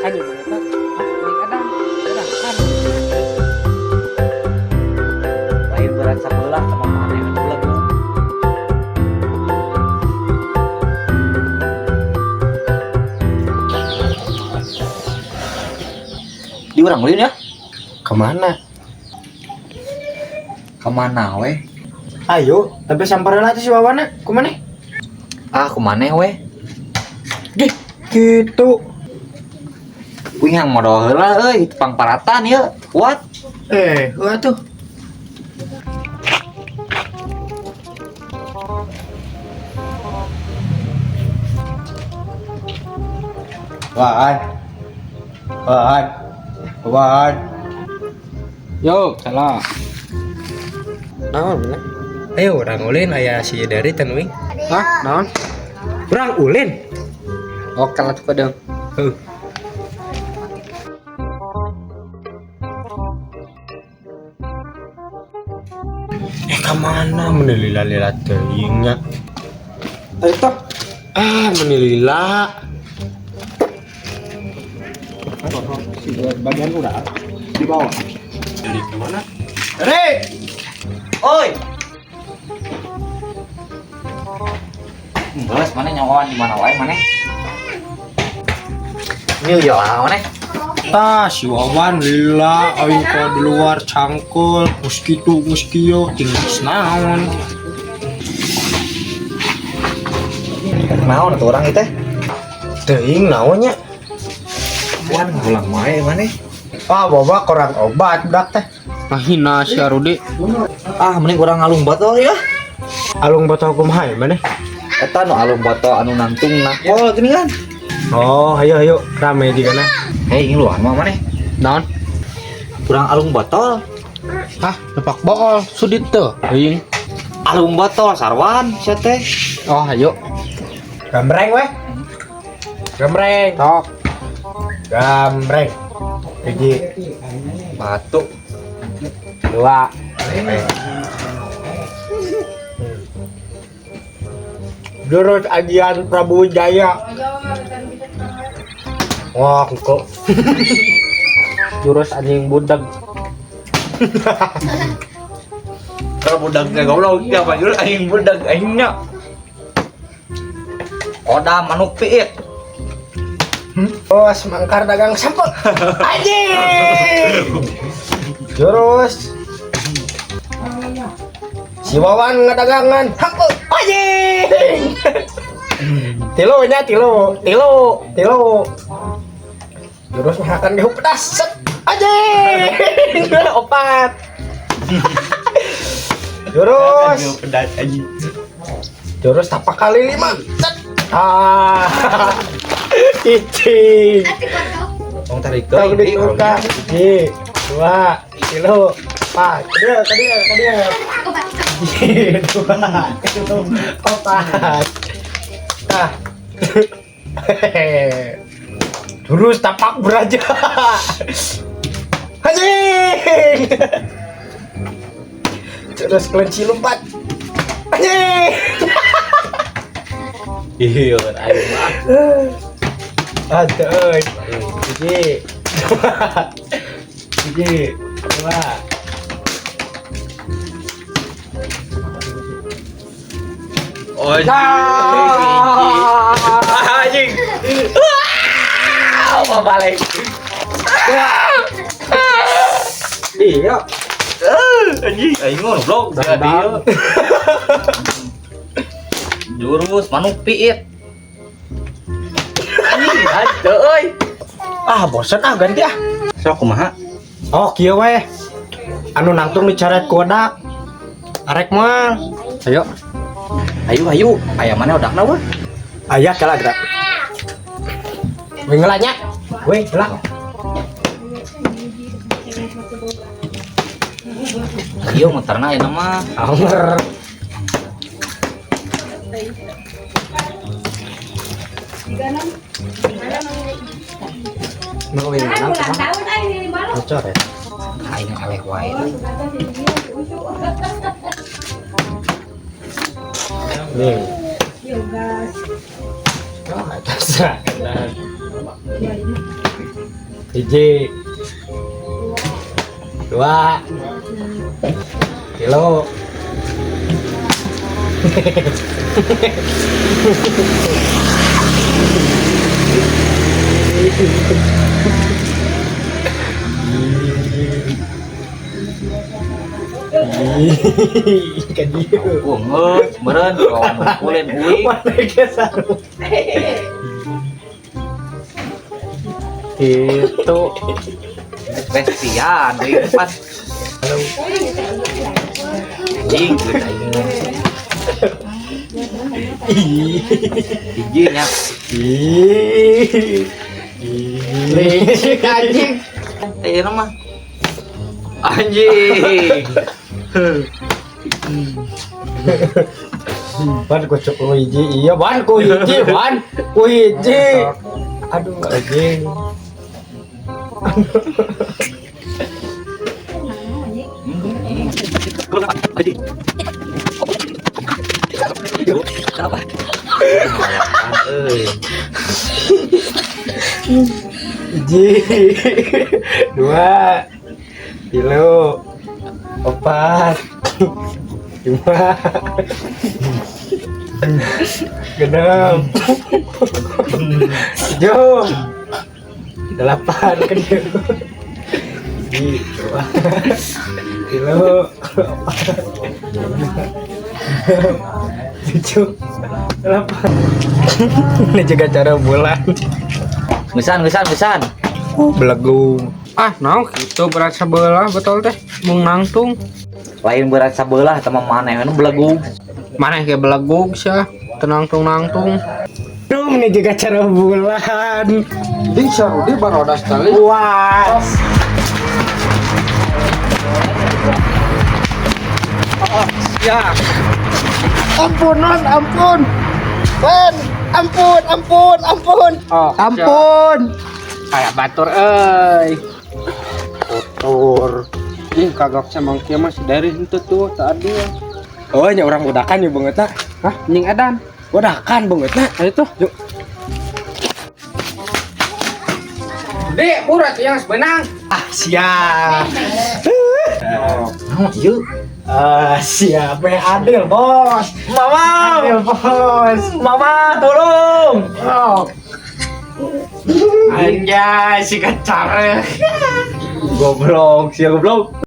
Aduh, eta. Ah, adang. Adang kan. Lain berat sebelah sama maneh anu belagu. Di urang ulin ya? Kemana? Kemana weh? Ayo, tapi samperin aja si Wawana. Kumana? Ah, kumaneh weh? Gih, gitu. Wih yang modal heula euy, pangparatan ieu. Kuat. Eh, wah tuh. Wan. Wan. Wan. Yo, salah. Naon bener? Ayo urang ulin aya si dari teu wing. Hah, naon? Urang ulin. Oke lah tuh dong. Heuh. Eh, kemana menilila-lila teuing nya? Ayo toh. Ah, menilila. Bagian urang di bawah. Dari kemana? Re! Oi. Geus maneh nyawaan di mana wae maneh? Ini ya maneh. Tah, si Wawan lila aing ka di luar cangkul, geus kitu geus kieu tinggal naon. Naon atuh urang ieu teh? Teuing naon nya? Wan ngulang wae maneh. Ah, bawa kurang obat budak teh. Mahina si Arudi. Ah, mending urang ngalung botol ya. Alung botol kumaha ya maneh? Eta nu alung botol anu nangtung nakol gini kan. Oh, ayo ayo rame juga nah. Hei, ngiluan mah maneh. Naon? Kurang alung botol. Hah, nepak bool, sudit tuh. Euing. Alung botol sarwan sia teh. Oh, ayo. Gambreng weh. Gambreng. Tok. Gambreng. Hiji, Batu. dua. Jurus ajian Prabu Wijaya. Wah, kok. Jurus anjing budak. Kalau budak teh goblok ya apa jurus aing budak aingnya. Oda manuk piit. Bos, mangkar dagang sampel. Anjing. Jurus. Si Wawan ngadagangan sampel. Anjing. Tilu nya tilu, tilu, tilu. Jurus makan gehu pedas. Set. Anjing. Opat. Jurus. Pedas anjing. Jurus tapak kali lima. Set. Ah. Cicing. Tong tarik Tong dibuka. Hiji, dua, tilu, empat. Kedua, kedua, kedua. Hiji, dua, tilu, empat. Nah. Jurus tapak beraja. Anjing. Jurus kelinci lompat. Anjing. Iya, aing mah. Aduh, euy. Hiji, dua, hiji, dua. Oh, anjing. Ah, balik. Iya. Anjing, aing ngono blok jadi. Jurus manuk piit. Anjing, aduh euy. Ah, bosen ah ganti ah. Sok kumaha? Oh, kieu weh. Anu nangtung dicoret ku odak. Arek moal. Ayo. Ayo ayo, aya mana odakna weh? Aya kala gerak. Weh ngelanya. Weh, ngelak. Ayo muterna ayeuna mah. Anger. Mau yang menang kumaha? Bocor ya. Aing eleh wae. Nih. Oh, atas. Hiji. Dua. Tilu. Ka dieu. Hukum euy, meureun lawan mukulin uing. Mana ge sarua. Gitu. Bestian euy pan. Anjing, geus aing. Hiji nya. Ih. Licik anjing. Eh, ieu mah. Anjing. Ban ku cuk ku hiji, iya ban ku hiji, ban ku hiji. Aduh, anjing. Euy. Hiji, dua, tilu, opat, lima, genep, tujuh, delapan, kedua, hiji, dua, tilu, opat, lima, tujuh, delapan. Ini juga cara bulan. Gesan, gesan, gesan. Oh, belagung. Ah, naon kitu berat sebelah betul teh. Mung nangtung. Lain berat sabelah sama maneh anu belagu. Maneh ge belegug sia. Tenangtung-nangtung. Duh, ini juga cara bulan. Ding Sarudi barodas tali. Wah. Ya. Ampun, non, ampun. Ben, ampun, ampun, ampun. Oh, Ampun. Kayak batur euy. Kotor. Ih, kagok sama kieu mah si dari henteu tuh tak adil. Oh, nya orang udakan ya banget na. Hah, nying edan. Udakan banget na. Ayo tuh. Yuk. Dek, murah tuh yang sebenang. Ah, siap. Naon ieu? Ah, siap. Eh, adil, bos. Mama, Adil, bos. mama tolong. Oh. Anjay, si kecar. Goblok, sia goblok.